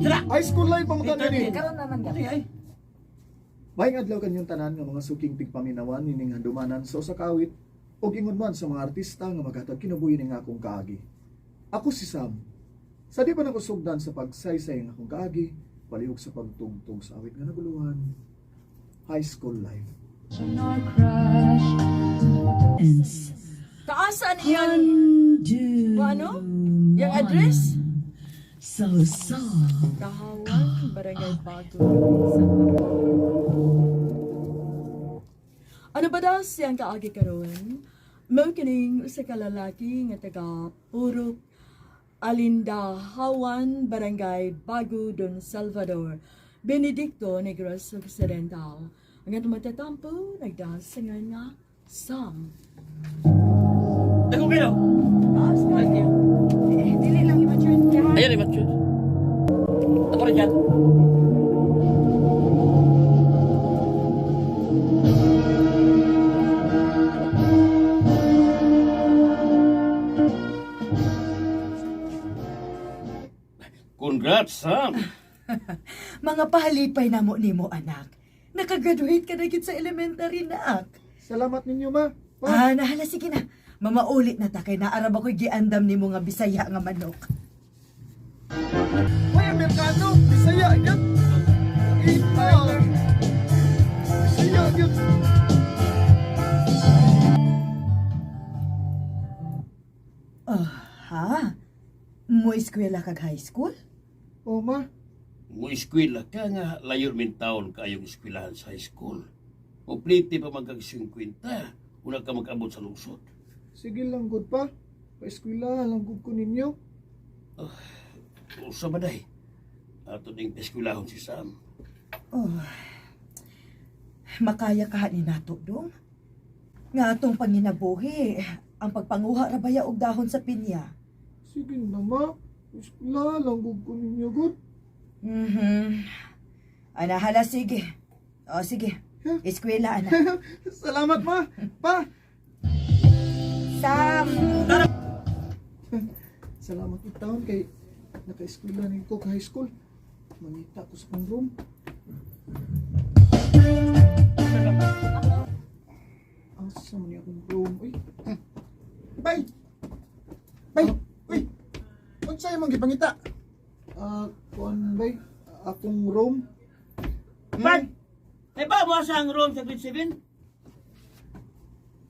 Tara. High school life pa mga ni. Karon naman Ay, ay. Maayong adlaw kanyong tanan nga mga suking tigpaminawan nining handumanan sa usa ka awit ug ingon man sa mga artista nga maghatag kinabuhi ning akong kaagi. Ako si Sam. Sa di pa nako sugdan sa pagsaysay ng akong kaagi, palihog sa pagtugtog sa awit nga naguluhan. High school life. Kaasa ni yan? Ano? Yang address? So so. Kahawan, Barangay Bago. Ano ba daw siyang kaagi karon? Mao kining usa ka lalaki nga taga Purok Alindahawan, Barangay Bago, Don Salvador, Benedicto, Negros Occidental. Ang atong matatampo, nagdasangan nga Sam. Dako kayo. Taas kayo. Eh, dili lang i-mature niya. Ayan, ay, mature. Ako rin yan. Congrats, Sam. Mga pahalipay na mo nimo, anak. Nakagraduate ka na gid sa elementary, nak. Salamat ninyo, ma. Pa. Ah, nahala, sige na. Mamaulit na ta kay naarab ako'y giandam nimo nga Bisaya nga manok. Hoy, Amerikano, Bisaya gyud. Ita. Bisaya gyud. Oh, ha? Mo eskwela kag high school? Oh, ma. Mo eskwela ka nga layo min taon kayong eskwelahan sa high school. Kumplete pa man kag 50, una ka mag-abot sa lungsod. Sige lang gud pa. Pa-eskwela lang gud ko ninyo. Usa ba day? Ato ding eskwelahon si Sam. Oh. Makaya ka ni nato dong. Nga atong panginabuhi, ang pagpanguha ra baya og dahon sa pinya. Sige na, ma. Eskwela lang gud ko ninyo gud. Ana, hala, sige. O, sige. Eskwela, anak. Salamat, ma. Pa. Sam! Salamat in taon kay naka-eskwela ni ko ka high school. Mangita ko sa kong room. Asa man ni akong room? Uy, Bay! Bay! Uy! Unsa imong gipangita? ah, kuan bay? Akong room. Bart! Ay ba mo sa ang room sa grade 7?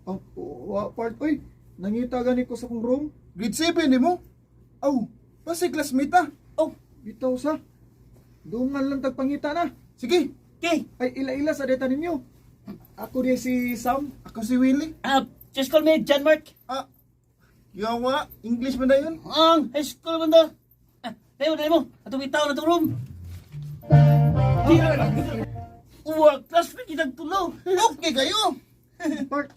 Ah, wa part oy. Nangita gani ko sa akong room. Grade 7 nimo? Aw, basi classmate ah. Oh, Bitaw sa. Dungan lang tagpangita na. Sige, okay. Ay ila-ila sa data ninyo. Ako di si Sam. ako si Willie. Ah, just call me John Mark. Ah, yawa, English man na yun. Ang high school man do. Ah, dali mo, dali mo. Atong itaw na itong room. Uwa, classmate kitang tulo. Okay kayo. Part.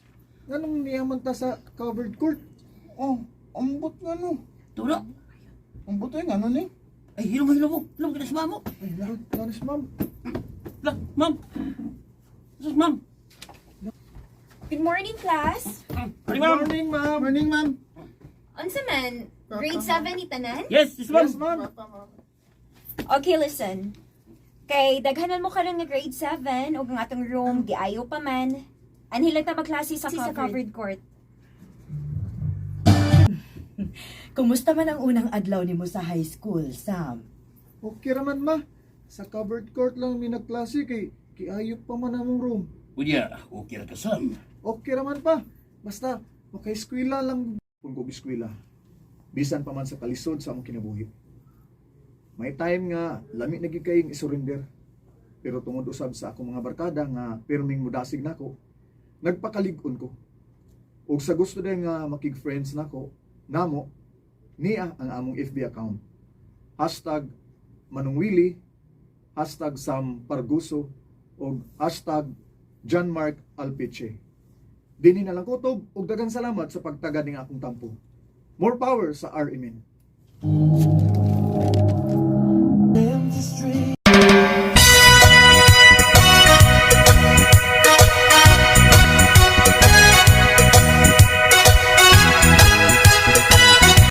Nganong niyaman ta sa covered court? Oh, ambot nga no. Tulo. Ambot ay nga no ni. Ay, hilom mo, hilom mo. Hilom kita sa mamo. Ay, nanis ma'am. La, ma'am. Jesus, ma'am. Good morning, class. Morning, ma'am. Morning, ma'am. Morning, ma'am. Unsa man? Grade 7 ni tanan? Yes, ma'am. Yes, ma'am. Okay, listen. Kay daghanan mo karon nga grade 7 ug ang atong room giayo pa man. Anhi lang ta magklase sa covered court. Kumusta man ang unang adlaw nimo sa high school, Sam? Okay raman ma. Sa covered court lang mi nagklase kay kiayop pa man among room. Unya, okay ra ka, Sam. Okay raman pa. Basta maka-eskwela lang kung kog eskwela. Bisan pa man sa kalisod sa among kinabuhi. May time nga lami na gyud kayong isurrender. Pero tungod usab sa akong mga barkada nga pirming mudasig nako, nagpakalig-on ko. Ug sa gusto din nga makig-friends nako, namo niya ang among FB account. #ManongWillie, #SamParguso, ug #JohnMarkAlpiche. Dinhi na lang kutob ug daghang salamat sa pagtaga ning akong tampo. More power sa RMN.